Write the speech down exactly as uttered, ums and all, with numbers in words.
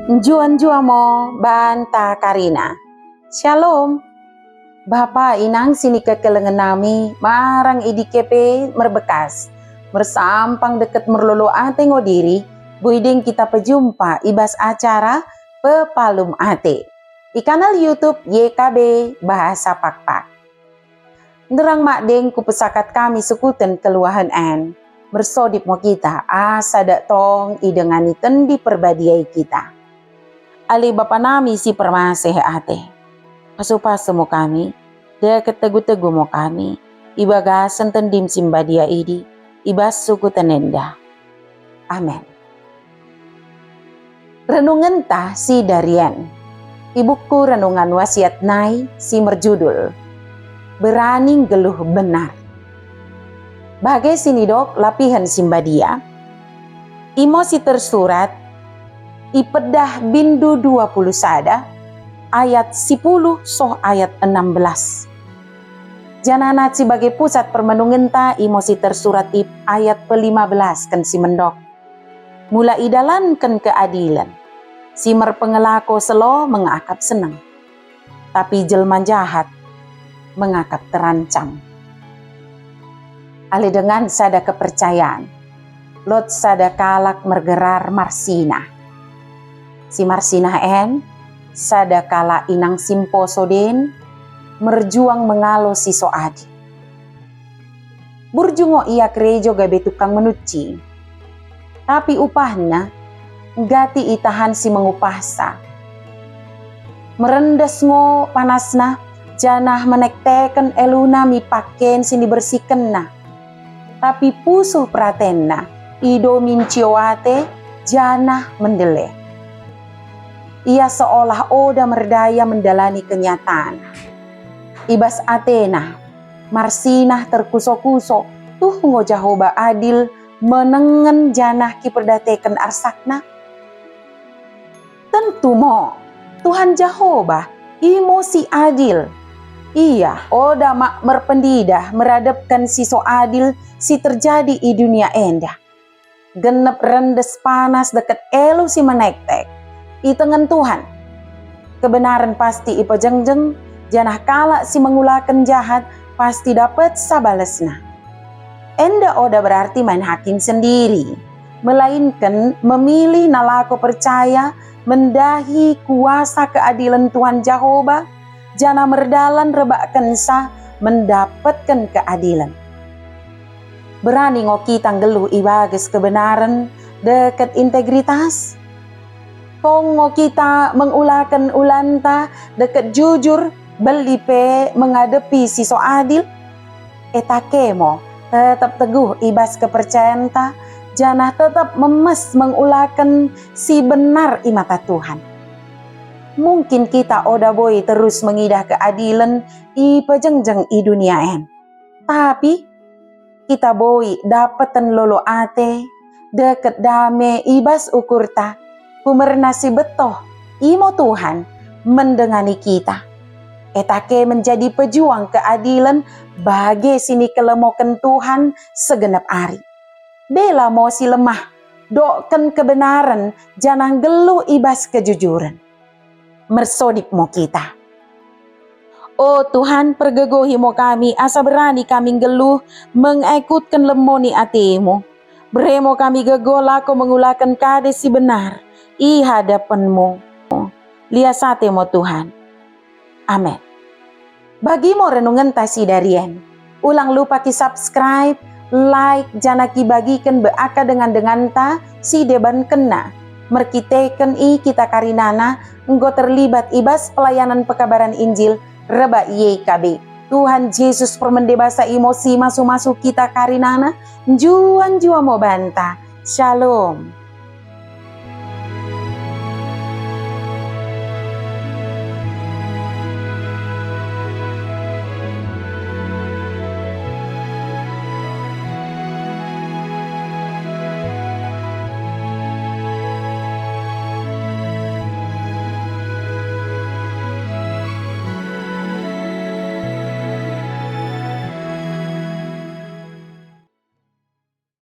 Njuah-njuah mo banta karina. Shalom. Bapa inang si nikekelengen nami, marang i dike pe merbekas, mersampang deket merlolo ate ngo diri, boi deng kita pejumpa i bas acara Pepalum Ate i kanal YouTube Y K B Bahasa Pakpak. Nderang mak deng kupesakat kami sukuten keluahen en, mersodip mo kita asa dak tong idengani Tendi Perbadia i kita. Ale Bapa nami si permaseh ate, pasu-pasu mo kami, deket tegu-tegu mo kami, i bagasen Tendim si mbadia idi, i bas sukuten enda. Amen. Renungenta si darien i buku Renungan Wasiat nai si merjudul Berani Nggeluh Benar. Bage si nidok lapihen si mbadia, imo si tersurat i Pedah bindu dua puluh sada ayat sipuluh soh ayat enam belas. Janah nat si bage pusat permenungenta imo si tersurat i ayat pelima belasken si mendok. Mula idalanken keadilen, si merpengelako selo mengakap senang, tapi jelma jahat mengakap terancam. Ale dengan sada kepercayaan, lot sada kalak mergerar Marsinah. Si Marsinah en, sada kalak inang si mposo den, merjuang mengalo si so adil. Burju ngo ia kerejo gabe tukang menuci. Tapi upahna, nggati itahan si mengupahsa. Merendes ngo panasna, janah menekteken eluna mi paken si nibersikenna. Tapi pusuh peratenna, idomi ncio ate, janah mendele. Ia seolah oda merdaya mendalani kenyataan. I bas atena, Marsinah terkuso-kuso, tuh ngo Jahoba adil, menengen janah kiperdateken arsakna? Tentu mo, Tuhan Jahoba, imo si adil. Ia oda mak merpendidah meradepken si so adil si terjadi i dunia enda. Genep rendes panas deket elu si menektek, itengen Tuhan. Kebenaren pasti ipejengjeng, janah kalak si mengulaken jahat pasti dapetsa balesna. Enda oda berarti main hakim sendiri, melainken memilih nalako percaya mendahi kuasa keadilen Tuhan Jahoba, janah merdalan rebakkensa mendapetken keadilen. Berani ngo kita nggeluh i bages kebenaren deket integritas? Tong ngo kita mengulaken ulanta deket jujur, beli pe mengadepi si so adil? Etake mo, tetap teguh i bas kepercayanta, janah tetap memes mengulaken si benar i mata Tuhan. Mungkin kita oda boi terus mengidah keadilen ipejengjeng i dunia en. Tapi kita boi dapeten lolo ate, deket dame i bas ukurta, kumerna si betoh, imo Tuhan mendengani kita. Etake menjadi pejuang keadilen bage si nikelemoken Tuhan segenep ari. Bela mo si lemah, dokken kebenaren janah nggeluh i bas kejujuren. Mersodip mo kita. O Tuhan, pergegohi mo kami asa berani kami nggeluh mengekutken lemoni ateMu. Bere mo kami gegoh lako mengulaken kade si benar i hadapenMu. Lias ate mo Tuhan. Amen. Bagi mo renungenta si darien. Ulang lupa ki subscribe, like, janah ki bagiken be aka dengan-denganta si debankenna. Merkiteken i kita karinana enggo terlibat i bas pelayanan pekabaran Injil rebak Y K B. Tuhan Jesus permende basa imo si masu-masu kita karinana, njuah-njuah mo banta. Shalom.